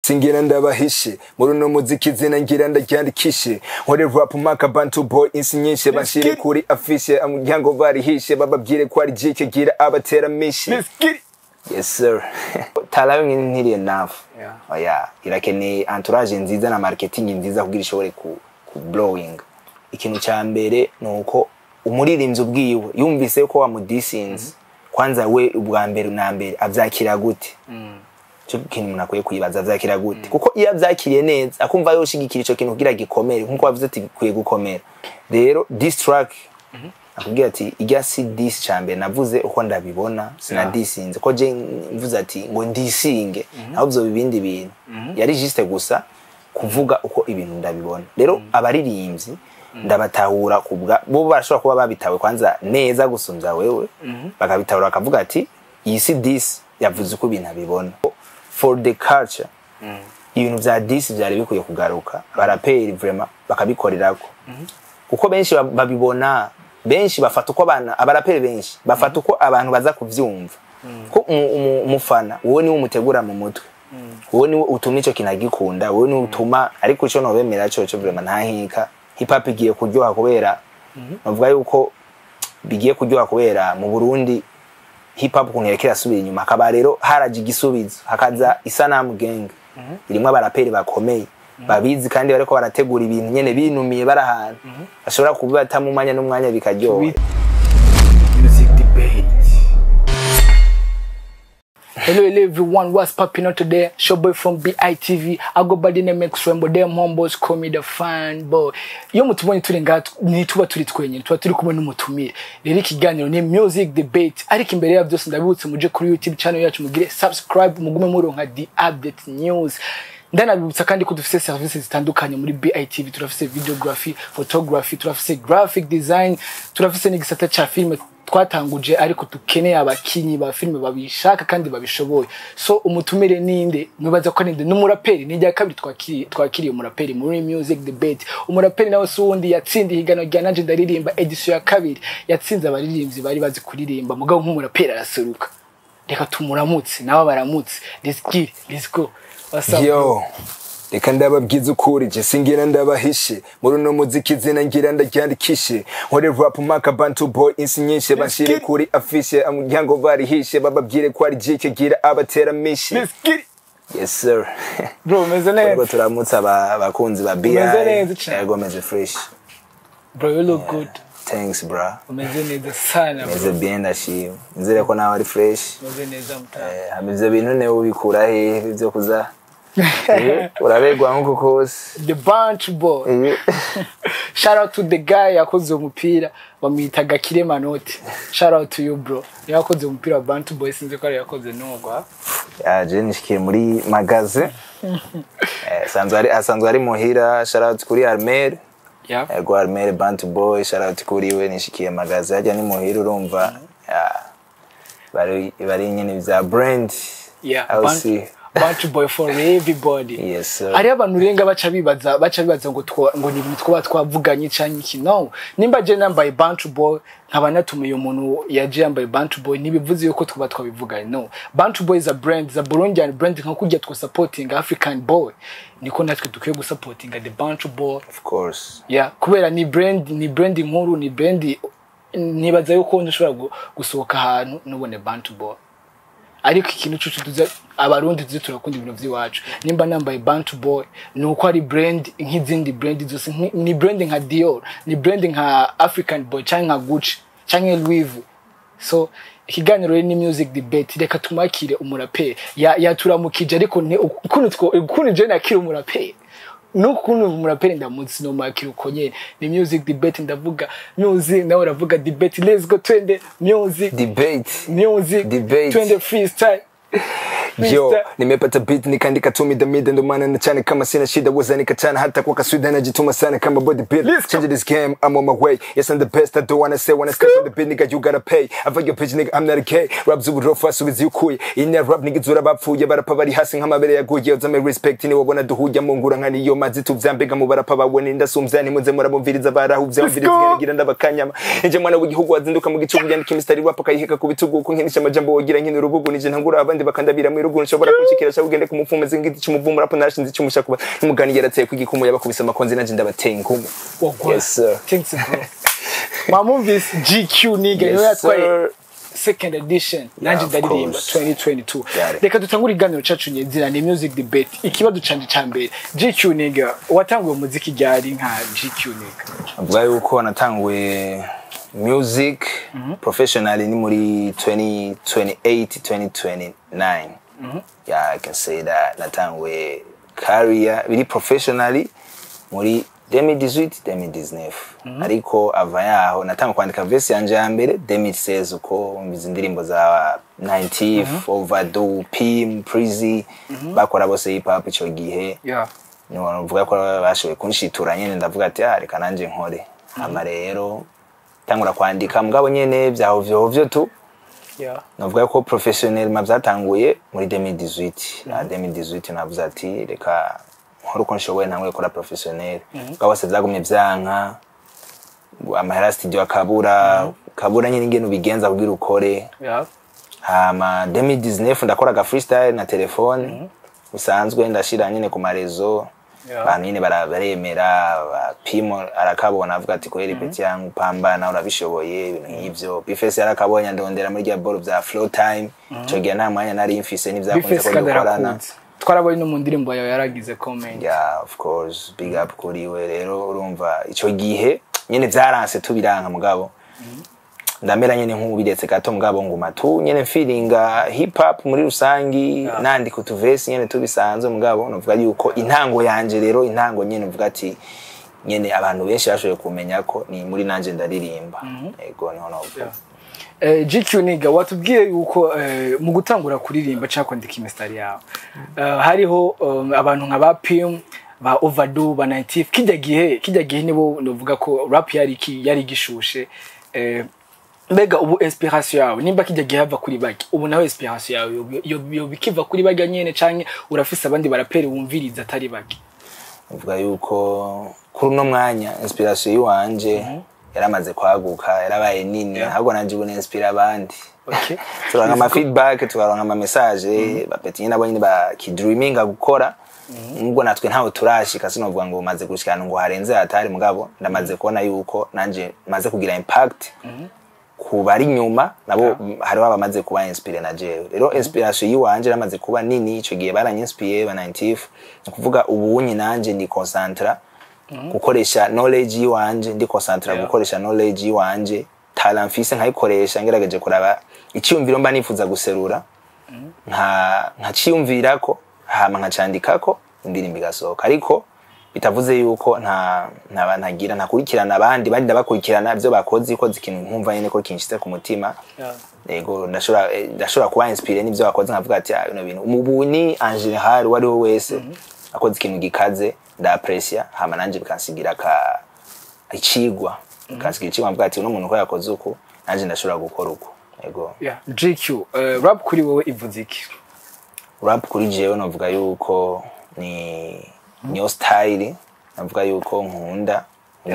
Singira ndabahishe muri uno muziki, izina ngira ndaryandikishe, nkore rap maka Bantu Boy insi nyinshi, banshire kuri afishe, umuryango barihishe, bababwire ko ari jike gira abateramishe. Let's get it. Yes sir, talent yonyine ntiri enough. Oya, irakeneye entourage nziza na marketing nziza kugira ishobore ku blowing. Ikintu cya mbere ni uko umuririmbyi ubwiwe yumvise ko wamudisinze, kwanza we ubwa mbere na mbere avyakira gute? Cyo kintu umuntu akwiye kwibaza, avyakira gute? Kuko iyo avyakiriye neza, akumva yoshigikira ico kintu kugira gikomere, nkuko wavuze ati bikwiye gukomera. Rero diss track akubwira ati irya si diss, ca mbere navuze uko ndabibona, sinadisinze ko je mvuze ati ngo ndisinge naho vyo ibindi bintu yari juste gusa kuvuga uko ibintu ndabibona. Rero abaririmbyi ndabatahura kubwa bo barashobora kuba babitawe kwanza neza gusumvya wewe, bakabitahura bakavuga ati iyi si diss, yavuze uko ibintu abibona. For the culture, ibintu vya diss vyari bikwiye kugaruka, abaraperi vraiment bakabikorerako, kuko benshi babibona, benshi bafata uko abana, abaraperi benshi bafata uko abantu baza kuvyumva, ko umufana wowe niwe umutegura mu mutwe, wowe niwe utuma ico kintu agikunda, wowe niwe utuma. Ariko ico nobemera coco vraiment, nta nkika, hip hop igiye kuryoha, kubera bavuga yuko bigiye kuryoha, kubera mu Burundi hip hop ukuntu yariko irasubira inyuma, hakaba rero haraje igisubizo, hakaza Isanamu Gang irimwo abaraperi bakomeye babizi kandi bariko barategura ibintu nyene binumiye, bari ahantu bashobora kubibata mu mwanya n'umwanya bikaryoha. Music Debate. Hello, hello everyone, what's popping out today? Showboy from BITV. I go by the name X Rambo, them homeboys call me the fan boy. Iyo mutubonye turi ngaha, ntituba turi twenyine, tuba turi kumwe n'umutumire. Rero ikiganiro ni Music Debate. Ariko imbere ya byose, ndabibutse muje kuri YouTube channel yacu mugire subscribe, mugume muronka the update news. Ndanabibutsa kandi ko dufise services zitandukanye muri BITV: turafise videography, photography, turafise graphic design, turafise n'igisata ca filime twatanguje, ariko dukeneye abakinyi ba filime babishaka kandi babishoboye. So umutumire ninde? Mwibaza ko ninde? N'umuraperi. Ni irya kabiri twakiriye umuraperi muri Music Debate. Umuraperi nawe si uwundi, yatsindiye ihiganwa rya Nanje Ndaririmba edition ya kabiri, yatsinze abaririmbyi bari bazi kuririmba, mugabo nk'umuraperi araseruka. Reka tumuramutse nawe baramutse. Let's get it, let's go. What's up? Yo, reka ndababwiza ukuri, je singira ndabahishe muri uno muziki, izina ngira ndaryandikishe, nkore rap maka Bantu Boy insi nyinshi, banshire kuri afishe, umuryango barihishe, bababwire ko ari jike gira abateramishe. Let's get it. Yes sir. Bro, umeze Turiko neza? turamutsa abakunzi ba BI. Umeze neza cane. Yego, meze fresh. Bro, you look good. Thanks bro. Umeze neza sana bro. Meze bien, ndashima, nizere ko nawe ari fresh. Umeze neza mutara. Hama ivyo bintu newe ubikura hehe ivyo kuza? Uraberwa nkuko kose. The Bunch Boy. Shout out to the guy yakoze umupira, bamwita Gakire Manoti. Shout out to you bro, niwe yakoze umupira wa Bantu Boy. Sinzi ko ari yakoze nubwo. Yaje nishikiye muri magasin. Asanzwe ari muhira. Shout out kuri Armel. Ego Armel Bantu Boy, shout out kuri we. Nishikiye magasin hajya ni muhira, urumva. Yeah. Bari nyene vya brand. I'll see. Bantu Boy for everybody. Yes sir. Hariho abantu urenga baca bibaza ngo ni ibintu twaba twavuganye canke iki. No, nimba je nambaye Bantu Boy, nkaba natumiye umuntu yaje yambaye Bantu Boy, ntibivuze yuko twaba twabivuganye. No, Bantu Boy is a brand, is a Burundian brand. Nka kurya two supporting African Boy, niko natwe dukwiye gusupportinga the Bantu Boy. Of course. Yeah, kubera ni brand, ni brand nkuru, ni brand nibaza yuko ushobora gusohoka ahantu nubone Bantu Boy. Ariko ikintu cucu tuza Abarundi tuzi turakunda ibintu vy'iwacu. Nimba nambaye Bantu Boy, ni uko ari brand nk'izindi brand zose. Ni brand nka Dior, ni brand nka African Boy canke nka Gucci canke Louis V. So ikiganiro rero ni Music Debate. Reka tumakire umuraperi. Yaturamukije, ariko ukuntu je nakira umuraperi nukuntu umuraperi ndamutse no makira uko nyene. Ni Music Debate, ndavuga music, nawe uravuga debate. Let's go, twende music Debate. Music Debate. Twende freestyle. Yo, Freestyle. nimepata beat nikaandika tu mida mida, ndo maana nachana kama sina shida, waza nikachana hata kwa kaswida, najituma sana kama bodybuilder. Let's go. Change this game, I'm on my way. Yes, I'm the best, I don't wanna say when I step on the beat, nigga, you gotta pay. I your bitch, nigga, I'm not a gay. Rap zuburofa subiza ukuye. Ina rap nigga zura bapfuye, barapa bari hasi nk'amabere yaguye, uzame respect ni wabona duhuya mu ngura nka niyo mazi tuvyambega mu barapa babone ndasumvya, nimuze murabumviriza barahuvya. Let's umviriza go. ngira ndabakanyama. Nje mwana w'igihugu wazinduka mu gicuku, yandika imistari rap akayiheka ku bitugu, uko nkinisha amajambo wogira nkina urubugu, nije ntangura abandi bakandabira mu Ruguru nshobora kushikira cyangwa ugende kumupfumeza ngiti cy'umuvumo. Rap narashinze icyumusha kuba n'umugani yarateye kwigikumu, yabakubise amakonzi, nanje ndabateye inkumu. Wagwan. Yes sir. Thanks, bro. Mwamumvise GQ Nigga niwe Yes, yatwaye sir. second edition Nanje Of Ndaririmba course. 2022. Got it. Reka dutangure iganiro cacu nyezina, ni music debate. Ikibazo canje ca mbere, GQ Nigga, watanguye umuziki ryari nka GQ Nigga? Avuga yuko natanguye music professionally ni muri 2028, 2029. Yeah, I can say that natanguye career biri professionally muri 2018, 2019, ariko ava yaho natanguye kwandika verse yanje ya mbere 2016, uko umviza indirimbo za 90 Overdue, Pim, Prezi, bakora bose hip hop ico gihe. Nivuga ko bashoboye kunshitura nyene, ndavuga ati: "Ah, reka nanje nkore." Hama rero tangura kwandika, mugabo nyene vya hovyo hovyo tu. Navuga ko professionnellement byatanguye muri 2018. Na 2018 navuze ati: "Reka nkore uko nshoboye, ntangure gukora professionnel." Mugabo bose vyagumye vyanka, amahera studio akabura, kabura nyene ingene ubigenza kugira ukore. Hama 2019 ndakora aga freestyle na telefone bisanzwe, ndashira nyene ku marezo. Abantu nyene baremera, Pimo arakabona, avuga ati: "Kweri petit yangu, pambana, urabishoboye." Ibintu nk'ivyo. Bifese yarakabonye, ndondera muri rya ball bya flow time. Ico gihe nta mwanya nari mfise, ntivyakunze Bifesi ko kandi dukorana. arakunze, twarabonye no mu ndirimbo yawe yaragize comment. Yeah, of course, big up kuri we. Rero urumva ico gihe nyene vyaranse, tubiranka, mugabo ndamera nyene nk'ubiretse gato, mugabo nguma tu nyene mfiringa hip hop muri rusangi, nandika utuvesi nyene tubisanzwe. Mugabo novuga yuko intango yanje rero, intango nyene uvuga ati nyene abantu benshi bashoboye kumenya ko ni muri Nanje Ndaririmba, ego, niho novuga. GQ Nigga, watubwiye yuko mu gutangura kuririmba cyangwa kwandika imisitari yawe, hariho abantu nka ba Pim, ba Overdue, ba 90 kijya gihe nibo novuga ko rap yari gishushe. Mbega ubu inspiration yawe, nimba kijya gihe hava kuri bagi, ubu nawe inspiration yawe yo bikiva kuri bagi nyene, canke urafise abandi baraperi wumviriza atari bagi? Mvuga yuko kuri uno mwanya inspiration yiwanje yaramaze kwaguka, yarabaye nini, ahubwo nanje ubu inspira abandi. Turonka ama feedback, tukaronka ama message, bapeti nyine nabo nyine bakidreaminga gukora, nubwo natwe ntawe turashika. Sinovuga ngo maze gushika ahantu ngo harenze hatari, mugabo ndamaze kubona yuko nanje maze kugira impact ku bari inyuma, nabo hariho abamaze kuba inspiré na jewe. Rero inspiration yiwanje yaramaze kuba nini. Ico gihe baranyinspiye ba 90, ni ukuvuga ubunyi nanje ndi concentra gukoresha knowledge yiwanje, ndi concentra gukoresha knowledge yiwanje, talent mfise nkayikoresha, ngerageje kuraba iciyumviro mba nifuza guserura, nkaciyumvirako, hama nkacandikako, indirimbo igasohoka. Ariko bitavuze yuko nta ntagira ntakurikirana abandi, bandi ndabakurikirana ibyo bakoze, ikoze ikintu nkumva nyene ko kinshitse ku mutima. Yego, ndashobora kuba inspiré n'ibyo bakoze, nkavuga ati: "Ah, bino bintu." Ubu ni en général, uwo ari we wese akoze ikintu gikaze ndaaprecia, hama nanje bikansigira ka icigwa, nkavuga ati: "Uno muntu ko yakoze uku, nanje ndashobora gukora uku." Yego. Yeah. GQ, rap kuri wowe ivuze iki? Rap kuri jewe novuga yuko ni niyo style navuga yuko nkunda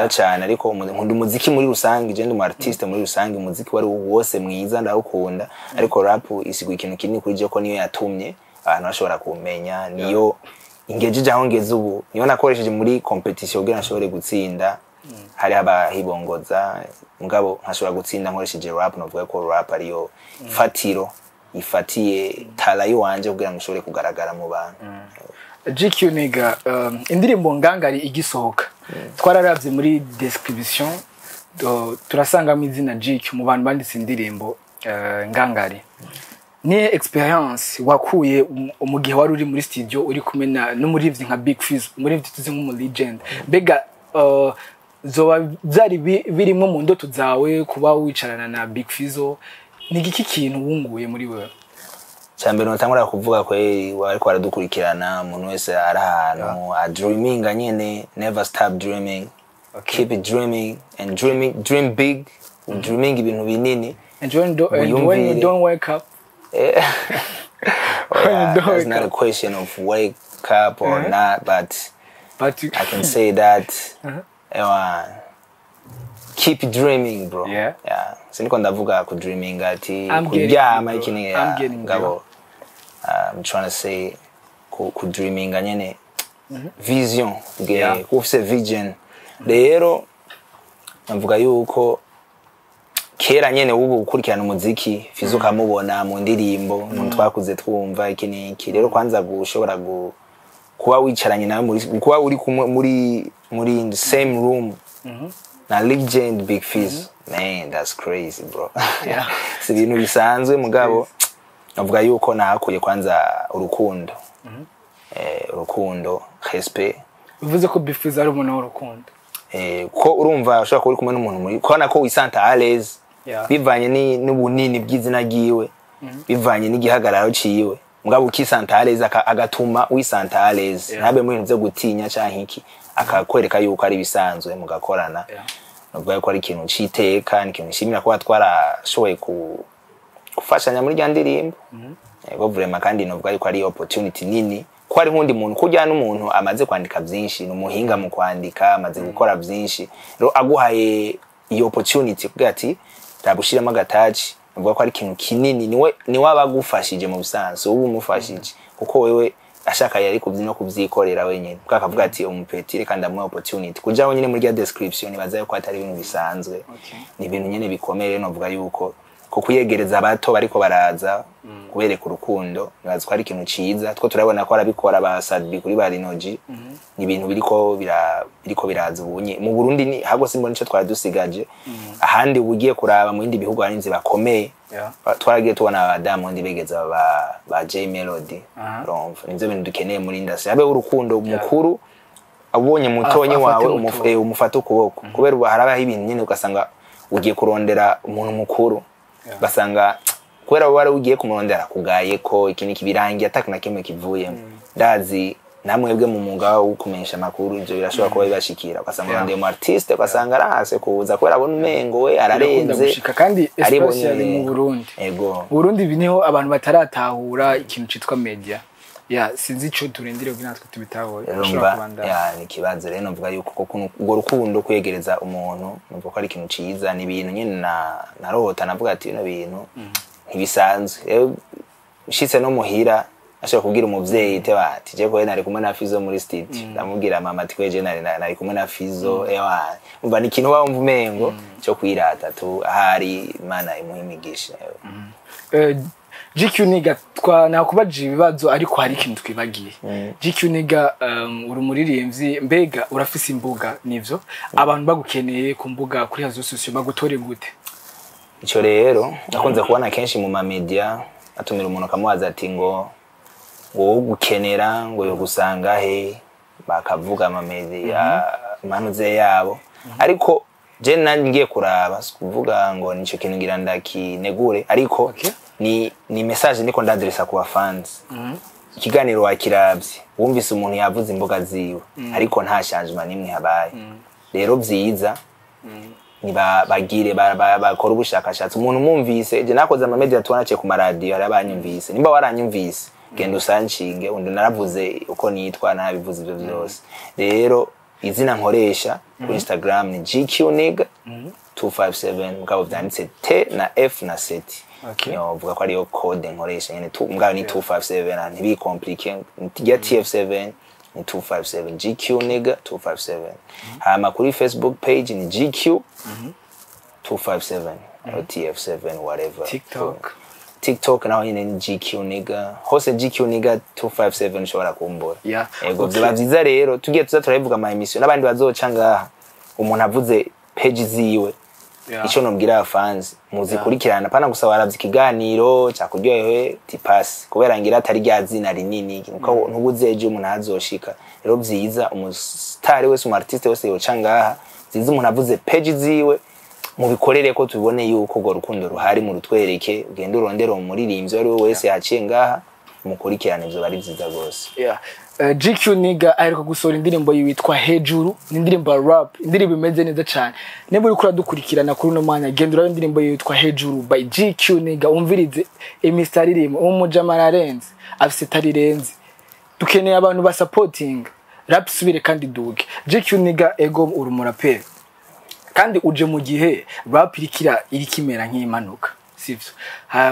cyane, ariko nkunda umuziki muri rusange. Je ndi umu artiste muri rusange, umuziki wari wose mwiza ndawukunda, ariko rap isigwa ikintu kinini kuri je, ko niyo yatumye abantu bashobora kumenya, niyo ingejeje aho ngeze ubu, niyo nakoresheje muri competition kugira nshobore gutsinda. Hari abahibongoza, mugabo nkashobora gutsinda nkoresheje rap. Novuga ko rap ariyo fatiro ifatiye tala yiwanje kugira ngo nshobore kugaragara mu bantu. GQ Nigga, indirimbo Ngangari igisohoka, twararavye muri description, turasangamo izina GQ mu bantu banditse indirimbo Ngangari. Nihe experience wakuye mu gihe wari uri muri studio uri kumwe n'umurivyi nka Big Fizz, umurivyi tuzi nk'umu legend? Mbega zoba byari birimwo mu ndoto zawe kuba wicarana na Big Fizzo? Ni igiki kintu wunguye muri wewe? Cyambere notangura kuvuga kweri, ariko baradukurikirana, umuntu wese ari ahantu adreaminga nyene, never stop dreaming. Keep it dreaming and dreaming, dream big, dreaming ibintu binini. And when you Wiyumvire. don't wake up? Oh, When you yeah, don't that's wake not a up. question of wake up or not, but But you, I can say that keep dreaming, bro. Yeah. Siniko ndavuga ku dreaming ati I'm getting kuryama you, bro. iki ni I'm getting you. ngabo. I'm trying to say ku dreaminga nyene, vision, kuba ufise vision. Rero navuga yuko kera nyene ubu gukurikirana umuziki, Fizo ukamubona mu ndirimbo, umuntu twakuze twumva iki n'iki. Rero kwanza gushobora kuba wicaranye nawe muri, kuba uri kumwe muri in the same room na legend Big Fizz, man, that's crazy, bro. Si ibintu bisanzwe. Mugabo navuga yuko nahakuye kwanza urukundo, urukundo, respect. Bivuze ko Big Fizzo ari umuntu w'urukundo. Ko urumva ushobora kuba uri kumwe n'umuntu muri kubona ko wisanta à l'aise, bivanye n'ubunini bw'izina ryiwe, bivanye n'igihagararo ciwe, mugabo ukisanta à l'aise, agatuma wisanta à l'aise, ntabe mu bintu vyo gutinya canke iki, akakwereka yuko ari ibisanzwe mugakorana. Navuga yuko ari ikintu c'iteka, ni ikintu nshimira kuba twarashoboye gufashanya muri rya ndirimbo. Yego, vraiment. Kandi novuga yuko ari opportunity nini, ko ari nk'undi muntu kurya n'umuntu amaze kwandika byinshi, ni umuhinga mu kwandika, amaze gukora byinshi. Rero aguhaye iyo opportunity kugira ati ragushiramo agataci, navuga ko ari ikintu kinini. Niwe aba agufashije mu bisanzwe, uba umufashije, kuko wewe ashaka yari no kubyikorera wenyine, kuko akavuga ati umupeti reka ndamuha opportunity kuja wenyine muri rya description. Nibaza yuko atari ibintu bisanzwe, ni ibintu nyene bikomeye. Rero novuga yuko ko kuyegereza abato bariko baraza, kubereka urukundo, nibaza ko ari ikintu ciza. Two turabona ko arabikora ba Sadbi kuri ba Rinoji, ni ibintu biriko biraza ubunye mu Burundi. Ni ahubwo simbona ico twari dusigaje ahandi. Uba ugiye kuraba mu bindi bihugu abarinzi bakomeye. Twaragiye tubona ba Diamond begeza ba J Melody. Urumva nivyo bintu dukeneye muri industry, habe urukundo, mukuru abonye mutonyi afate wawe muto. Umufate ukuboko, kubera ubu harabaho ibintu nyine ugasanga ugiye kurondera umuntu mukuru, ugasanga kubera wari ugiye kumurondera kugaye ko iki niki, birangiye ataka na kimwe kivuyemo. Ndazi namwebwe mu mwuga wo kumenyesha amakuru ivyo birashobora kuba bibashikira, ugasanga urondeye umu artiste, ugasanga arahase kuza kubera abona umengo we Birakunda ararenze. gushika kandi Aribonye. especially mu Burundi. Ego. Mu Burundi ibi niho abantu bataratahura ikintu citwa media. Ya, sinzi ico turindiriye kugira natwe tubitahure. Rero Ushobora mba kubandanya. Ya, ni ikibazo. Rero novuga yuko koko urwo rukundo, kwegereza umuntu, numva ko ari ikintu ciza. Ni ibintu nyene na narota, navuga ati bino bintu ntibisanzwe. Rero nshitse no muhira, ashobora kubwira umuvyeyi te bati je kowe nari kumwe na Fizo muri studio, ndamubwira mama ati kweje nari kumwe na Fizo. Ewa, umva ni ikintu wumva umengo cyo kwirata tu, ahari Imana imuha imigisha. GQ Niga, twa nakubajije ibibazo ariko hari ikintu twibagiye. GQ Niga, uri umuririmbyi, mbega urafise imbuga? Nivyo, abantu bagukeneye ku mbuga, kuri réseaux sociaux, bagutore gute? Ico rero nakunze kubona kenshi mu mamedia atumira umuntu akamubaza ati ngo wowe gukenera ngo yo gusanga he, bakavuga amamedia manuze yabo. Ariko je nanjye ngiye kuraba, si kuvuga ngo nico kintu ngira ndakinegure, ariko ni message niko ndadresa ku bafans. Ikiganiro wakiravye, wumvise umuntu yavuze imbuga ziwe, ariko nta changement nimwe habaye. Rero vyiza ni bagire bakora ubushakashatsi. Umuntu umwumvise, je nakoze ama media, tuwanaciye ku maradiyo, hari abanyumvise. Nimba waranyumvise, genda usanshinge undi naravuze uko nitwa, narabivuze ivyo vyose. Rero izina nkoresha kuri Instagram ni GQ Niga 257, mugabo vyanditse T na F na 7. Novuga ko ariyo code nkoresha nyene tu, mugabo ni 257, ntibicomplique ya TF7, ni 257, GQ Nigga 257. Hama kuri Facebook page ni GQ 257 or TF7, whatever. TikTok. TikTok naho nyine ni GQ Nigga, hose GQ Nigga 257 ushobora kumbura. Ego. Vyoba vyiza rero tugiye tuza turabivuga ama emission n'abandi bazoca ngaha, umuntu avuze page ziwe. Ico nobwira abafanzi, muzikurikirana, pana gusa waravye ikiganiro cyakuryohewe tipasi, kubera ngira atari rya zina rinini kuko ntubuze ejo umuntu azoshika. Rero vyiza umusitari wese, umu artiste wese yoca ngaha, vyiza umuntu avuze page ziwe, mubikorere ko tubone yuko urwo rukundo ruhari, murutwereke. Ugende urondere umuririmbyi uwo ari we wese yaciye ngaha, mukurikirane, ivyo bari vyiza rwose. Yeah. GQ Niga aheruka gusohora indirimbo yitwa Hejuru, ni indirimbo ya rap, indirimbo imeze neza cyane. Niba uriko uradukurikirana kuri uno mwanya, genda urabe indirimbo yitwa Hejuru by GQ Niga, umvirize imisitari irimo. Umujama ararenze, afise itarirenze. Dukeneye abantu ba supporting rap isubire kandi duge. GQ Niga, ego uri umuraperi, kandi uje mu gihe rap irikira irikimera nk'impanuka. Sivyo?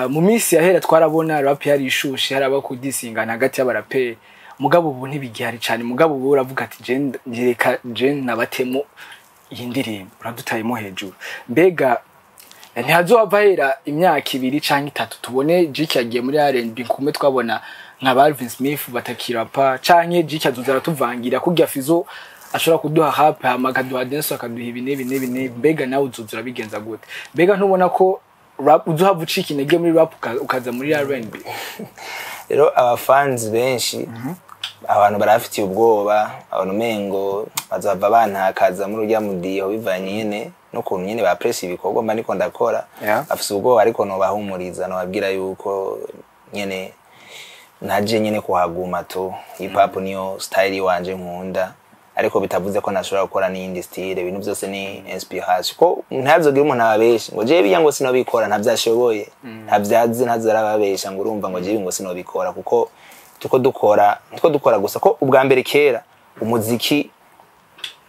Mu minsi yahera twarabona rap yari ishushe, haraba kudisingana hagati y'abaraperi, mugabo ubu ntibigihari cyane. Mugabo ubu uravuga ati: "Je reka je nabatemo iyi ndirimbo." Uradutayemo hejuru. Mbega ntihazohava hera imyaka 2 canke 3 tubone Jiki yagiye muri R&B, kumwe twabona nka Alvin Smith batakirapa, canke Jiki azoza aratuvangira kurya Fizo ashobora kuduha rap, hama akaduha dance, akaduha ibi n'ibi n'ibi n'ibi? Mbega nawe uzoza urabigenza gute? Mbega ntubona ko rap uzohava ucika intege muri rap, ukaza muri R&B? Rero abafanzi benshi, abantu barafitiye ubwoba, abantu umengo bazava bantakaza muri urya mudiho, bivanye nyene n'ukuntu nyene ba press ibikorwa mba ndiko ndakora. Bafise ubwoba, ariko nobahumuriza, nobabwira yuko nyene naje nyene kuhaguma tu. Hip hop niyo style wanje nkunda, ariko bitavuze ko nashobora gukora n'iyindi style. Ibintu byose ni inspiration, ko ntazogire umuntu ababesha ngo jewe biya ngo sinobikora, ntavyashoboye, ntavyazi, ntazarababesha ngo urumva ngo jewe ngo sinobikora, kuko tuko dukora gusa ko ubwa mbere kera umuziki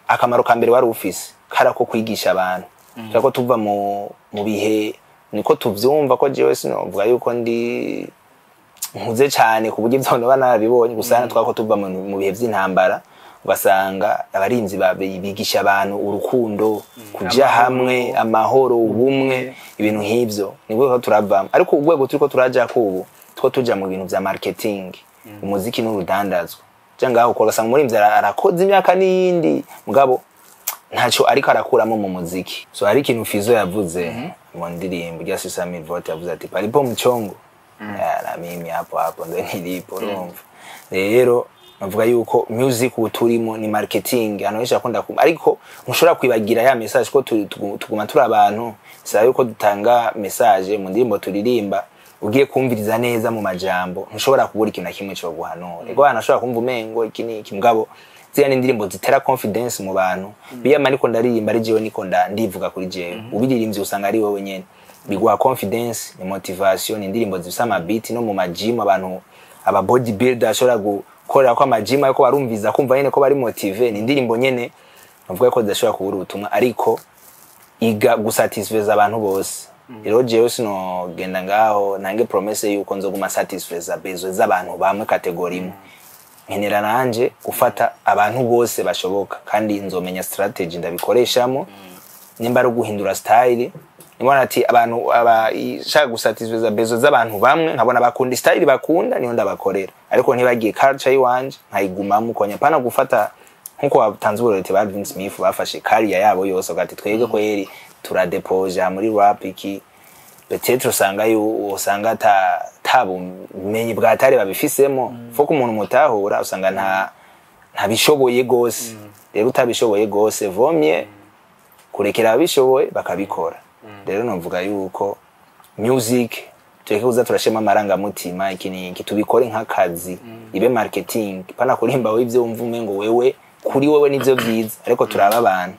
akamaro ka mbere wari ufise kari ko kwigisha abantu. Ko tuva mu bihe niko tuvyumva, ko jewe sinovuga yuko ndi nkuze cyane ku buryo ibyo noba narabibonye gusa. Hano twako tuva mu bihe vy'intambara, ugasanga abarinzi bigisha abantu urukundo, kuja hamwe, amahoro, ubumwe, ibintu nk'ivyo. Nibwo ko turavamo, ariko urwego turiko turajako ubu two tuja mu bintu vya marketing. Umuziki n'urudandazwa ja ngaho ukora, ugasanga umurimvyi arakoze imyaka n'iyindi, mugabo ntacyo ariko arakuramo mu muziki. So hari ikintu Fizo yavuze mu ndirimbo rya Sisami Vote, yavuze ati: "Palipo mchongo ya, na mimi hapo hapo ndo nilipo." Urumva rero navuga yuko music ubu turimo ni marketing. Ahantu henshi akunda, ariko ntushobora kwibagira ya message, ko tuguma turi abantu. Bisaba yuko dutanga message mu ndirimbo turirimba. Ugiye kumviriza neza mu majambo, ntushobora kubura ikintu na kimwe cyo guhanura. Ego, abantu ashobora kumva umengo iki ni iki, mugabo ziriya ni indirimbo zitera confidence mu bantu. Biyama ariko ndaririmba ari jewe niko ndivuga kuri jewe. Ubiririmbye usanga ari wowe nyene biguha confidence, ni motivation. Ni indirimbo zifise amabiti no mu majimu, abantu aba bodybuilder ashobora gukorera ko amajimu, ariko barumviza kumva nyene ko bari motivé. Ni indirimbo nyene bavuga ko zidashobora kubura ubutumwa, ariko iga gusatisfeza abantu bose. Rero jewe sinogenda ngaho nange promesse yuko nzoguma satisfeza besoin z'abantu bamwe, catégorie imwe. Nkenera nanje gufata abantu bose bashoboka, kandi nzomenya strategy ndabikoreshamo, nimba ari uguhindura style. Nimba ati abantu aba ishaka gusatisfeza besoin z'abantu bamwe, nkabona bakunda style bakunda, niyo ndabakorera, ariko ntibagiye culture yiwanje nkayigumamo uko nyapana gufata nkuko batanze uburorete ba Alvin Smith bafashe career yabo yose bagati: "Twebwe kweri turadepoja muri rap iki." Peut-être usanga usanga ata bumenyi bwatari babifisemo. Faut ko umuntu mutahura, usanga ntabishoboye gose. Rero utabishoboye gose, vomye kurekera ababishoboye bakabikora. Rero novuga yuko music tureke kuza turashema amarangamutima, iki n'iki, tubikore nk'akazi, ibe marketing, pana kurimba wowe ivyo wumva umengo wewe kuri wewe nivyo vyiza, ariko turaba abantu.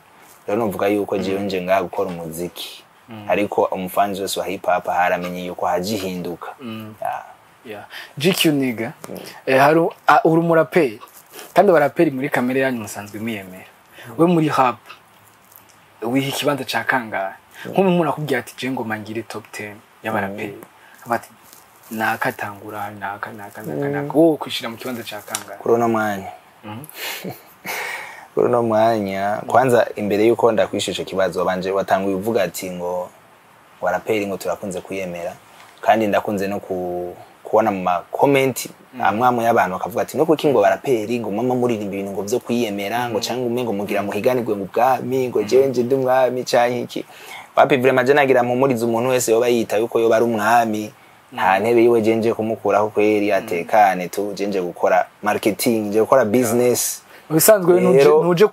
Rero novuga yuko jewe nje ngaha gukora umuziki, ariko umufanzi wese wa hip hop haramenye yuko haje ihinduka. Yeah. Yeah. GQ nigga, hari uri umuraperi, kandi abaraperi muri kamere yanyu musanzwe mwiyemera. We muri rap wiha ikibanza ca kangahe? Nk'umuntu akubwira ati: "Je ngoma ngire top 10 y'abaraperi," ati naka tangura, naka naka naka naka, wowe kwishira mu kibanza ca kangahe? Kuri uno mwanya, kwanza imbere yuko ndakwisha ico kibazo, wabanje watanguye uvuga ati ngo waraperi ngo turakunze kuyemera, kandi ndakunze no kubona mu makomenti amwe amwe y'abantu bakavuga ati: "No kuki ngo baraperi ngo mama muririmba ibintu ngo vyo kwiyemera, ngo canke umengo mugira muhiganirwe ngo ubwami, ngo jewe nje ndi umwami canke iki?" Wapi, vraiment je nagira mpumurize umuntu wese yoba yita yuko yoba ari umwami. Nta ntebe yiwe je nje kumukuraho kweri, atekane tu. Je nje gukora marketing, nje gukora business. Mu bisanzwe ntuje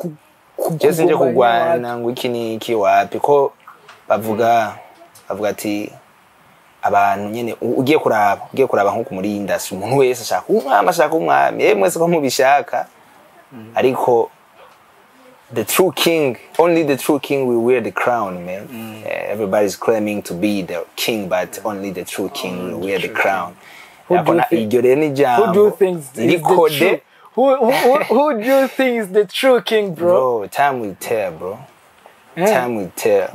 Je sinje kugwanya. Kurwana ngo iki n'iki, wapi. Ko bavuga ati abantu nyene ugiye kuraba nko muri industry, umuntu wese ashaka umwami, ashaka umwami. Mwese ko mubishaka, ariko the true king, only the true king will wear the crown, man. Everybody's claiming to be the king, but only the true king will wear the crown. Who do you Iryo rero ni Who do you ijambo think is the rikode. true who do you think is the true king, bro? Bro, time will tell, bro. Time will tell.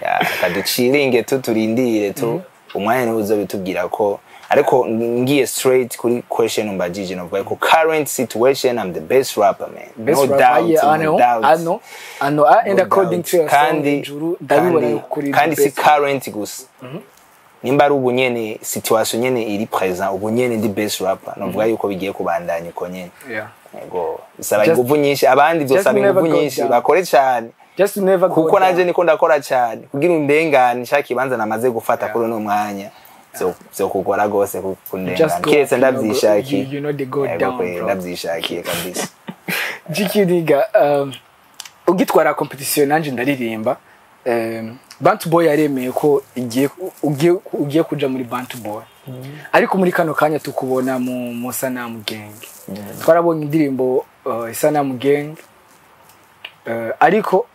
Ya, kaduciringe tu, turindire tu umwanya niwo uzobitubwira ko. Ariko ngiye straight kuri question umbajije, novuga ko current situation, I'm the best rapper, man. Best No rapper, doubt, yeah, I no know, doubt. I know, I know. And No according doubt. to your song Kandi hejuru, ndabibona kandi, yuko uri kandi the si best. current gusa, nimba ari ubu nyene, situation nyene iri present ubu nyene, ndi best rapper. Novuga yuko bigiye kubandanya uko nyene. Yego, bisaba inguvu nyinshi, abandi byosaba never inguvu go nyinshi, down. bakore cyane. Just never go Kuko down. nanje niko ndakora cyane kugira undengane nshaka ikibanza namaze gufata kuri uno mwanya. Vyo kugora gose kundengana Just go kiretse up, you know, ndavyishakiye. You know they go Yego, down, kwe, bro. ndavyishakiye kabisa. GQ Nigga, ugitwara competition nanje ndaririmba, Bantu Boy yaremeye ko igiye ugiye kuja muri Bantu Boy, ariko muri kano kanya tukubona mu Sanamu Gang. Twarabonye indirimbo Sanamu Gang, ariko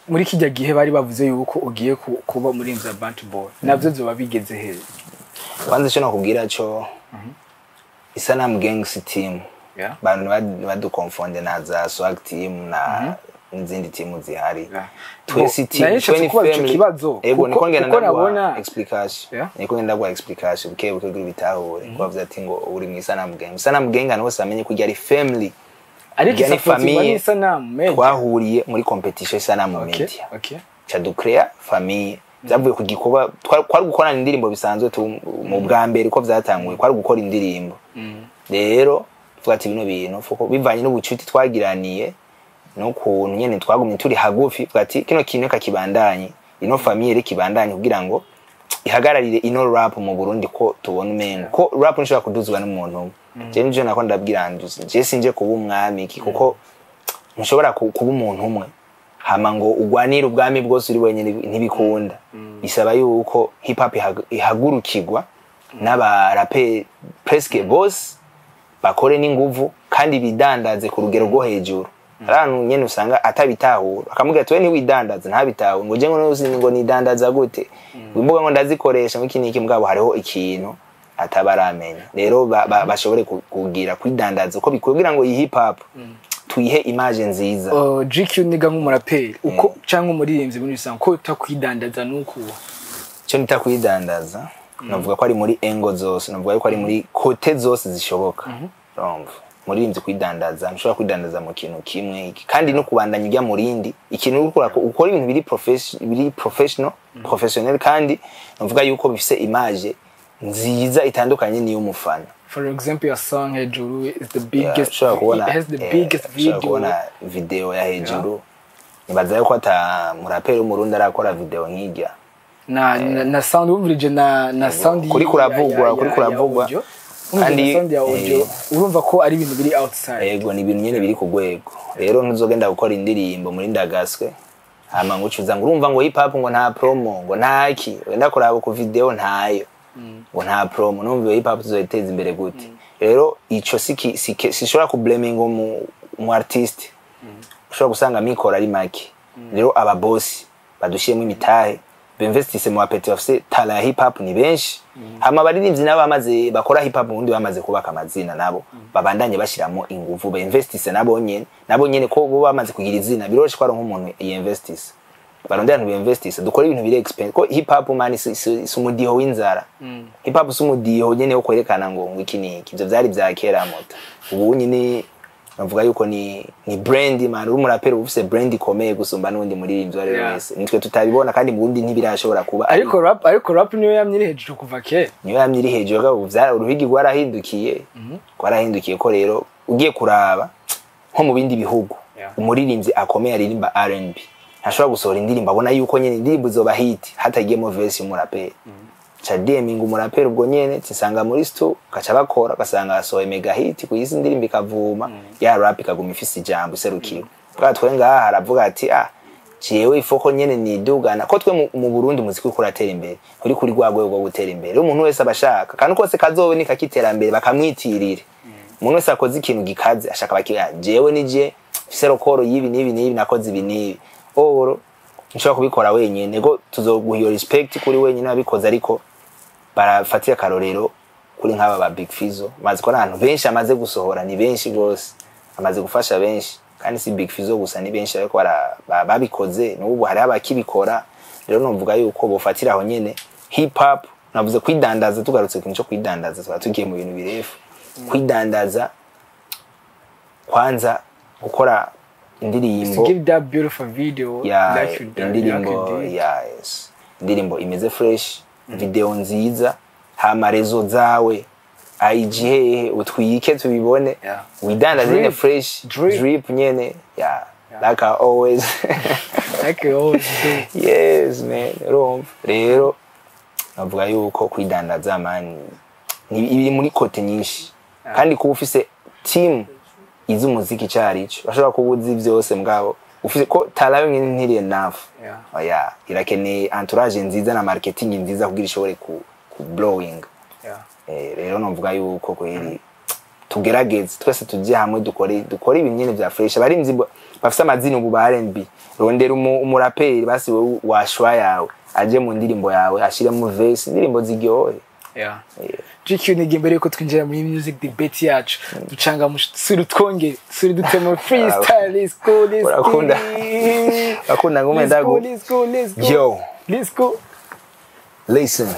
muri kijya gihe bari bavuze yuko ugiye kuba muri ya Bantu Boy, navyo zoba bigeze hehe? Kwanza icyo nakubwira cyo, Isanamu Gang si team. Bantu badukonfonde na za Swag Team na n'izindi timu zihari. Twese team, Nari nshatse twe ni kubaza ico family. kibazo, Ego, niko ngenda kuko ndaguha explication. Niko ngenda ndaguha explication buke buke kugira ubitahure. Ko bavuze ati ngo uri mu Isanamu Gang, Isanamu Gang abantu bose bamenye ko ari family. Ariko Irya ni isupportingwa famille. n'Isanamu Media. Twahuriye muri competition Isanamu Media, ca ducrea famille. Byavuye ku gikorwa twari gukorana indirimbo bisanzwe tu. Mu bwa mbere uko byatanguye kwari gukora indirimbo. Rero tuvuga ati bino bintu fuko bivanye n'ubucuti twagiraniye n'ukuntu nyene twagumye turi hagufi, tuvuga ati kino kintu reka kibandanye, ino famille reka ibandanye kugira ngo ihagararire ino rap mu Burundi, ko tubona umengo ko rap nshobora kuduzwa n'umuntu umwe. Je nivyo nako ndabwira Andrews, je sinje kuba umwami iki, kuko ntushobora kuba umuntu umwe hama ngo ugwanire ubwami bwose uri wenyine, ntibikunda. Bisaba yuko hip hop ihagurukirwa n'abaraperi presque bose, bakore n'inguvu kandi bidandaze ku rugero rwo hejuru. Hari ahantu nyene usanga atabitahura, akamubwira ati we ntiwidandaza, ntabitahure, ngo je ngo nuzi ngo nidandaza gute, ngo imbuga ngo ndazikoresha ngo iki n'iki, mugabo hariho ikintu ataba aramenya. Rero bashobore kugira kwidandaza uko bikwiye kugira ngo iyi hip hop tuyihe image nziza. GQ Nigga, nk'umuraperi uko cyangwa umuririmbyi muri rusange, ko utakwidandaza nuko Icyo nita kwidandaza, navuga ko ari muri angle zose, navuga ko ari muri côté zose zishoboka. Urumva, muririmbyi kwidandaza, ntushobora kwidandaza mu kintu kimwe iki, kandi no kubandanya ujya mu rindi ikintu uriko ukora ibintu biri professional, professionnel, kandi navuga yuko bifise image nziza itandukanye n'iy'umufana. For example, your song Hejuru is the biggest, Ushobora kubona it has the biggest ushobora video. kubona video ya Hejuru, nibaza yuko ata muraperi w'Umurundi arakora video nk'ijya. Na sound wumvirije na sound Kuri kuravugwa, kuri kuravugwa. audio. Wumvirije Kandi, na sound ya audio, urumva ko ari ibintu biri outside. Yego, ni ibintu nyene biri ku rwego. Rero ntuzogenda gukora indirimbo muri ndagaswe hama ngo ucuza ngo urumva ngo hip hop ngo nta promo, ngo ntaki, wenda kuraba ku video ntayo, ngo nta promo, numva hip hop tuzoyiteza imbere gute? Rero ico sishobora ku blaming umu artiste, ushobora gusanga mikoro ari make. Rero aba boss badushiyemo imitahe, binvestise mu bapeti bafise talent ya hip hop, ni benshi. Hama abaririmbyi nabo bamaze bakora hip hop ubundi bamaze kubaka amazina, nabo babandanye bashiramo inguvu, bainvestise nabo nyene, nabo nyene ko bo bamaze kugira izina, biroroshe ko ari nk'umuntu yinvestise. Barondera abantu binvestise, dukora ibintu biri expensive, ko hip hop, man, si umudiho w'inzara. Hip hop si umudiho nyene wo kwerekana ngo iki niki, ivyo vyari vya kera mota. Ubu nyine navuga yuko ni brand, man. Uri umuraperi uba ufise brand ikomeye gusumba n'undi muririmbyi uwo ari we wese. Nitwe tutabibona, kandi mu Burundi ntibirashobora kuba. Ariko rap niyo yamye iri hejuru kuva kera. Niyo yamye iri hejuru, ariko ubu uruhigi rwarahindukiye, ko rero ugiye kuraba nko mu bindi bihugu, umuririmbyi akomeye aririmba R&B ntashobora gusohora indirimbo abona yuko nyene indirimbo izoba hit hatagiyemo verse y'umuraperi. Ca DMing umuraperi ubwo nyene tisanga muri stu, gaca bakora, ugasanga asohoye mega hit ku isi, indirimbo ikavuma, ya rap ikaguma ifise ijambo iserukiwe. Bwa twe ngaha aravuga ati ah, jewe ifoko nyene nidugana ko twe mu Burundi umuziki uriko uratera imbere, uri kuri rwa rwego rwo gutera imbere. Rero umuntu wese abashaka kandi kose kazoboneka kiterambere bakamwitirira. Umuntu wese akoze ikintu gikaze ashaka bakira jewe nije mfise record y'ibi n'ibi n'ibi, nakoze ibi n'ibi. Oro nshobora kubikora wenyene go, tuzoguha iyo respect kuri wenyene wabikoze, ariko barafatira akarorero kuri nk'aba ba Big Fizzo, maze ko abantu benshi amaze gusohora, ni benshi gose, amaze gufasha benshi. Kandi si Big Fizzo gusa, ni benshi ariko babikoze, n'ubu hariho abakibikora. Rero novuga yuko bofatira aho nyene hip hop. Navuze kwidandaza, tugarutse ku kintu cyo kwidandaza, twaba tugiye mu bintu birefu. Kwidandaza, kwanza gukora indirimbo To give that beautiful video ya like you did, indirimbo like you did. Ya, yes, indirimbo imeze fresh, video nziza, hama réseaux zawe, IG, hehe, utwike tubibone. Widandaze nyene. Drip. Fresh. Drip. Drip nyene, yeah, like I always Like you always do. Yes man, urumva rero navuga yuko kwidandaza, man, ni ibiri muri côté nyinshi, kandi kuba ufise team izi umuziki icarico, bashobora kuba uzi byose, mugabo ufise ko talent nyene ntiri enough. Oya, irakeneye entourage nziza na marketing nziza kugira ishobore ku blowing. Rero novuga yuko kweri tugerageze twese tujye hamwe, dukore ibintu nyene vya fresh. Abarimvyi bafise amazina ubu ba R&B, rondera umuraperi basi wewe washwa yawe aje mu ndirimbo yawe, ashiremo verse, indirimbo ziryohe. GQ nige, mbere yuko twinjira muri music debate yacu, ducanga suri twongere suri dutema freestyle. Let's go, let's go. Urakunda ngume. Let's go. Ndagu. Let's go, let's go. Yo. Let's go. Listen.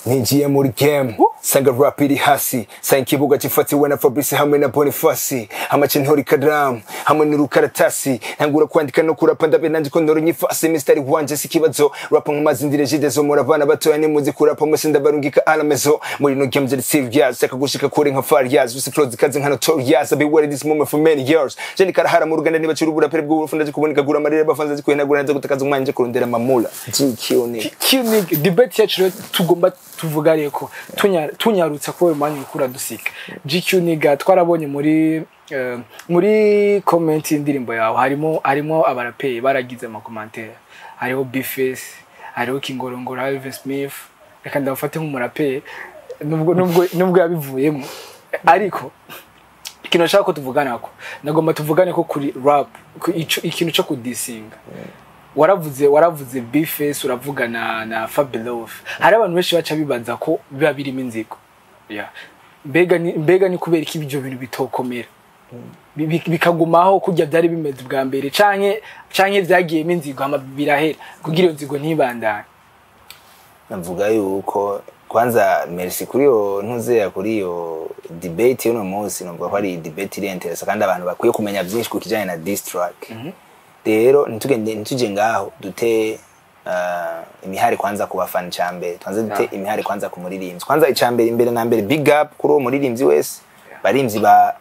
Ninjiye muri game, sanga rap iri hasi, sanga ikibuga gifatiwe na Fabrice hamwe na Boniface, amace ntora ikaramu hamwe n'urukaratasi, ntangura kwandika no kurapa, ndabe nanje ko ntora inyifasi. Mistari wanje si ikibazo, rap nk'amazi ndire zo muri abana batoya nimuzi kurapa mwese ndabarungika alamezo. Muri no game ziri serious, saka gushika kure nka Farias, use flow zikaze nka Notorious. I been waiting this moment for many years. Je ni karahara mu ruganda, niba curi uburapere bw'uburufu, ndaje kuboneka gura amarira bafanze zikuhenagura, nza gutakaza umwanya nje kurondera mamula. GQ ni Q nige, debate yacu rero tugomba tuvuga reko tunyarutsa kuba umwanya uriko uradusika. GQ niga, twarabonye muri comment y'indirimbo yawe harimo abaraperi baragize ama commentaire, hariho Bface, hariho Kingorongoro, Alvin Smith. Reka ndabafate nk'umuraperi nubwo yabivuyemo, ariko ikintu nashaka ko tuvugana ko nagomba tuvugane ko kuri rap ikintu cyo kudisinga. Waravuze Bface, uravuga na Fabilove. Hari abantu benshi baca bibaza ko biba birimo inzigo. Yeah. Mbega ni kubera iki ibyo bintu bitokomera, bikagumaho kurya byari bimeze bwa mbere, canke vyagiyemo inzigo hama birahera kugira iyo nzigo ntibandanye? Navuga yuko kwanza merci kuri iyo ntuzeya, kuri iyo debate y'uno munsi. Numva ko ari debate iri intéressant kandi abantu bakwiye kumenya byinshi ku kijanye na diss track. Rero ntitugende, ntituje ngaho dute imihari kwanza ku bafana. Icambere twanze dute imihari kwanza ku muririmbyi. Kwanza icambere, imbere na mbere, big up kuri uwo muririmbyi wese, barimvyi ba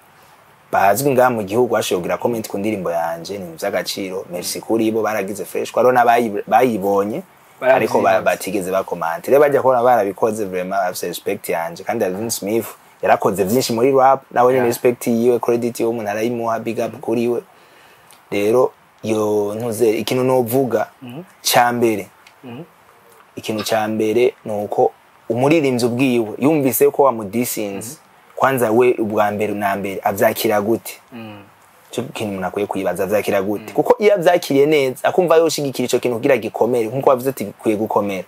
bazwi ngaha mu gihugu bashoboye kugira comment ku ndirimbo yanje, ni ivy'agaciro. Merci kuri bo, baragize fresh. Kwaro n'abayibonye ariko batigeze bakomanta, rero bajya kubona barabikoze, vraiment bafise respect yanje. Kandi Alvin Smith yarakoze vyinshi muri rap nawe nyene, respect yiwe, credit yiwe umuntu arayimuha, big up kuri we. Rero yo ntuze ikintu novuga ca mbere, ikintu ca mbere ni uko umuririmbyi ubwiwe yumvise ko wamudisinze, kwanza we ubwa mbere na mbere avyakira gute? Cyo kintu umuntu akwiye kwibaza, avyakira gute? Kuko iyo avyakiriye neza, akumva yoshigikira ico kintu kugira gikomere, nkuko wavuze ati bikwiye gukomera,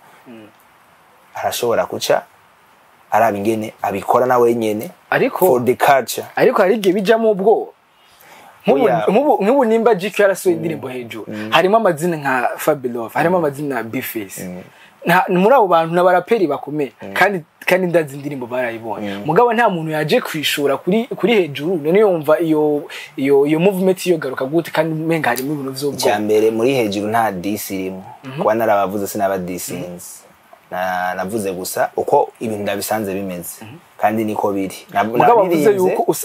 arashobora kuca araba ingene abikora nawe nyene Ariko for the culture. Ariko hari igihe bijamo ubwoba. Oya. Nk'ubu nimba GQ yarasohoye indirimbo hejuru, harimo amazina nka Fabilove, harimo amazina ya Bface. Muri abo bantu n'abaraperi bakomeye, kandi ndazi indirimbo barayibonye, mugabo nta muntu yaje kwishura kuri hejuru. None yumva iyo movement iyo garuka gute kandi umenga harimo ibintu Icya vy'ubwoba? mbere, muri hejuru nta diss irimo. Kuba narabavuze sinabadisinze. Navuze gusa uko ibintu ndabisanze bimeze kandi niko biri. Mugabo wavuze Naririmbye, yuko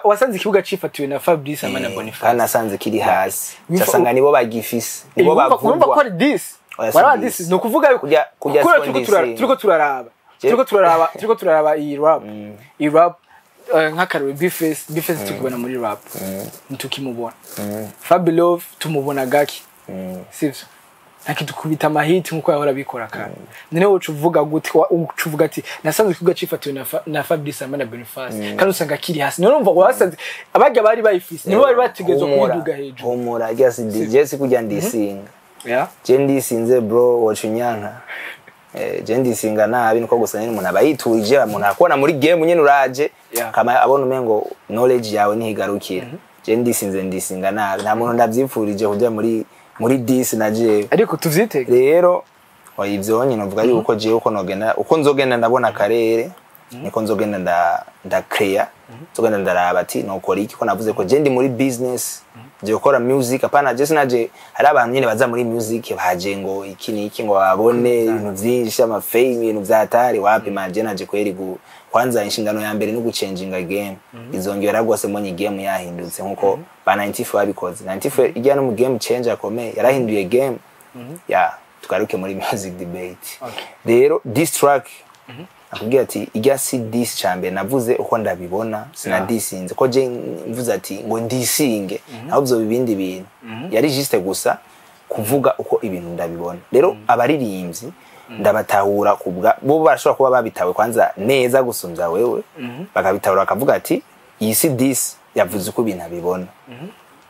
wasanze ikibuga cifatiwe na Fabrice hamwe na Boniface. Kandi nasanze kiri hasi, casanga nibo bagifise, nibo Urumva ko bavugwa. ari diss. Oya, si Waraba diss. diss, ni ukuvuga yuko Kurya kuko siko ndisi. Turiko turaraba iyi rap, nk'akarore Bface tukibona muri rap ntitukimubona, Fabilove tumubona gake, sivyo? Ntakidukubita amahiti nkuko yahora abikora kare. None wowe uca uvuga gute? Uca uvuga ati nasanze ikibuga cifatiwe na Fabrice hamwe na Boniface, kandi usanga kiri hasi. None urumva wasanze abarya bari bayifise nibo bari bategerezwa Humura, kuyiduga hejuru. Humura, rya si je si kurya ndisinga. Je ndisinze, bro, woca unyanka. Je ndisinga nabi, niko gusa nyene umuntu aba yiturije, umuntu akubona muri game nyene uraje, kama abona umengo knowledge yawe ntigarukira. Je ndisinze, ndisinga nabi, nta muntu ndavyipfurije kuja muri Muri 10 na jewe. Ariko tuvyitege. Rero oya, ivyo nyine uvuga yuko jewe uko nogenda, uko nzogenda ndabona akarere, niko nzogenda nda create, nzogenda ndaraba ati nokora iki, ko navuze ko je ndi muri business, je gukora music, apana je sinaje. Hari abantu nyine baza muri music baje ngo iki niki, ngo babone ibintu vyinshi, ama fame, ibintu vyatari wapi. Man, je naje kweri kwanza inshingano ya mbere no guchanginga game. Izongera rwose mbonye game yahindutse nkuko ba 94 babikoze. 94 ijya no mu game changer akomeye, yarahinduye game ya. Tugaruke muri music debate. Rero diss track, akubwira ati ijya si diss. Cambere navuze uko ndabibona, sinadisinze ko je mvuze ati ngo ndisinge naho byo ibindi bintu yari juste gusa kuvuga uko ibintu ndabibona. Rero abaririmbyi ndabatahura kubwa bo barashobora kuba babitawe kwanza neza gusumvya wewe, bakabitahura bakavuga ati iyi si diss, yavuze uko ibintu abibona.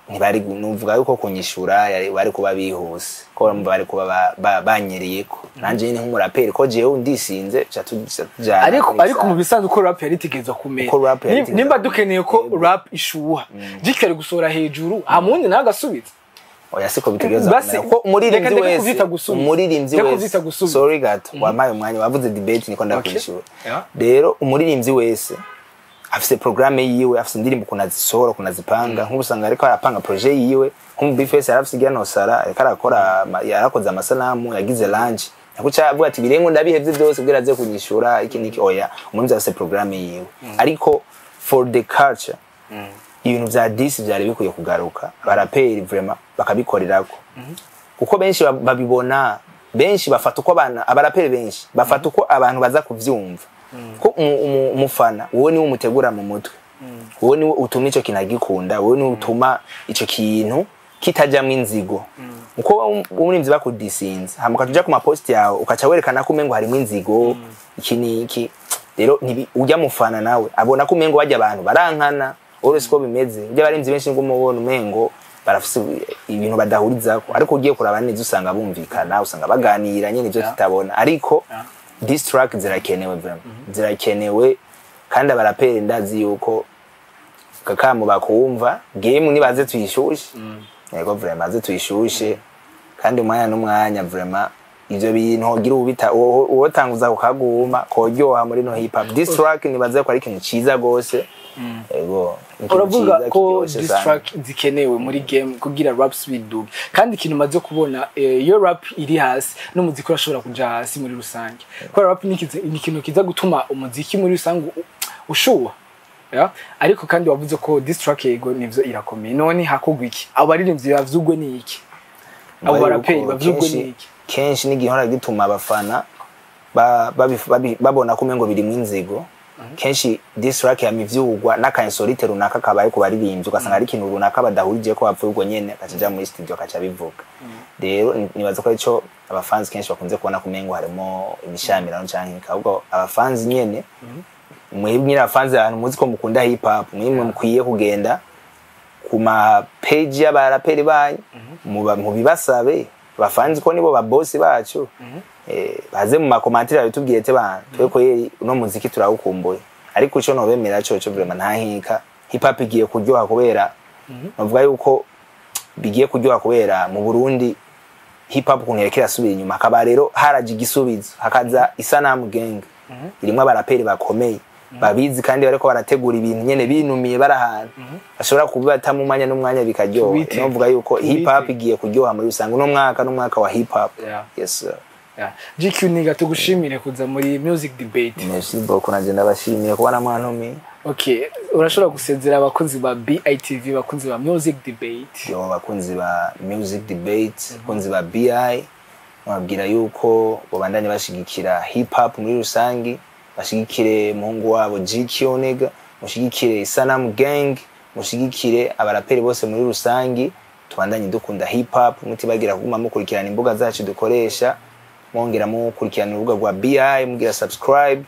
Ntibari nuvuga yuko kunyishura bari kuba bihuse, ko bamva bari kuba banyereyeko nanje nyine nk'umuraperi, ko jewe ndisinze ca tujana. Ariko mu bisanzwe uko rap yari itegerezwa kumera, Uko rap yari itegerezwa nimba dukeneye ko rap ishuha, jikari gusohora hejuru hamundi nawe agasubiza. Oya, siko bitegerezwa Basi, kumera, ko umuririmbyi reka ndeke wese kuvyita gusubiza. umuririmbyi Ndeke wese kuvyita gusubiza. Sorry gato, wampaye umwanya, wavuze debate, niko ndakwishura. Rero umuririmbyi wese afise programme yiwe, afise indirimbo ukuntu azisohora, ukuntu azipanga. Nk'ubu usanga ariko arapanga projet yiwe, nk'ubu B-Face yarafise igira nosara, ariko arakora yarakoze amasanamu, yagize launch, nakuca avuga ati birengo ndabihevye byose kugira aze kunyishura iki niki. Oya, umuririmbyi afise programme yiwe, ariko for the culture ibintu vya diss vyari bikwiye kugaruka, abaraperi vraiment bakabikorerako, kuko benshi babibona, benshi bafata uko abana, abaraperi benshi bafata uko abantu baza kuvyumva, ko umufana wowe niwe umutegura mu mutwe, wowe niwe utuma ico kintu agikunda, wowe niwe utuma ico kintu kitajamwo inzigo. Uko umuririmbyi bakudisinze, hama ukaja ku maposti yawe ukaca werekana ko umengo harimo inzigo, iki n'iki, rero ujya mufana nawe abona ko umengo bajya abantu barankana. Wowe siko bimeze. Ujya abarimvyi benshi ngo umubona umengo barafise ibintu badahurizako, ariko ugiye kuraba neza usanga bumvikana, usanga baganira nyene ivyo tutabona. Ariko diss track zirakenewe, vraiment zirakenewe, kandi abaraperi ndazi yuko kakamu bakumva game, nibaze tuyishushe. Yego, vraiment baze tuyishushe, kandi umwanya n'umwanya vraiment ivyo bintu hogira ubita uwotanguza kukaguma koryoha muri no hip hop. Diss track nibaze ko ari ikintu ciza gose. Yego, ni ikintu Uravuga ciza ko kiryoshe sana. Diss track zikenewe muri game kugira raps biduge, kandi ikintu maze kubona, iyo rap iri hasi n'umuziki urashobora kuja hasi muri rusange, kubera rap ni ikintu kiza gutuma umuziki muri rusange ushuha. Ya? Ariko kandi wavuze ko diss track, yego nivyo, irakomeye. None hakogwa iki? Abo baririmbyi bavyugwe ni iki? Abo Yuko baraperi bavyugwe ni iki? Kenshi n'igihora gituma abafana babona ko umengo birimwo inzigo, kenshi diss track yamivyugwa n'aka insolite runaka kabaye ku baririmbyi, ugasanga ari ikintu runaka badahurije ko bapfuye, ubwo nyene akaca muri studio akaca bivuga. Rero nibaza ko arico abafanzi kenshi bakunze kubona ko umengo harimo imishamirano canke iki. Ahubwo abafanzi nyene, mwebwe nyine abafanzi, abantu muzi ko mukunda hip hop, mwimwe mukwiye kugenda ku ma page y'abaraperi banyu, mubibasabe abafanzi, ko nibo babosi bacu. Baze mu ma commentaires babitubwire te bantu twe kweri uno muziki turawukumbuye. Ariko ico nobemera coco vraiment, nta nkika, hip hop igiye kuryoha, kubera novuga yuko bigiye kuryoha kubera mu Burundi hip hop ukuntu yariko irasubira inyuma, hakaba rero haraje igisubizo, hakaza Isanamu Gang irimwo abaraperi bakomeye babizi, kandi bariko barategura ibintu nyene binumiye, bari ahantu bashobora kubibata mu mwanya n'umwanya bikaryoha. Tubite. Novuga yuko hip hop Tubite. igiye kuryoha muri rusange. Uno mwaka n'umwaka wa hip hop. Yes sir. Yeah. GQ Nigga, tugushimire kuza muri music debate. Merci beaucoup, nanje ndabashimiye kuba namwantumiye. Okay, urashobora gusezera abakunzi ba BITV, abakunzi ba music debate. Yo, bakunzi ba music debate, bakunzi ba BI, babwira yuko bobandanye bashigikira hip hop muri rusangi, bashigikire muhungu wabo GQ Nigga, mushigikire Isanamu Gang, mushigikire abaraperi bose muri rusangi. Tubandanye dukunda hip hop, mutibagira kuguma mukurikirana imbuga zacu dukoresha, mwongera mukurikirana urubuga rwa BI, mugira subscribe,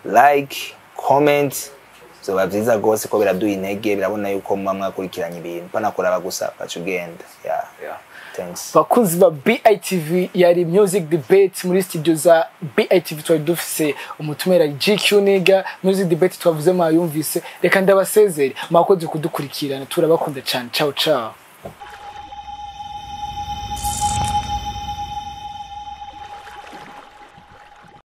like, comment, zoba vyiza gose, ko biraduha intege, birabona yuko muba mwakurikiranye ibintu, panakuraba gusa baca ugenda. Yeah. Thanks. Bakunzi ba BITV, yari music debate muri studio za BITV. Twari dufise umutumira GQ Nigga. Music debate twavuze mwayumvise. Reka ndabasezere, mwakoze kudukurikirana, turabakunda cyane. Ciao ciao.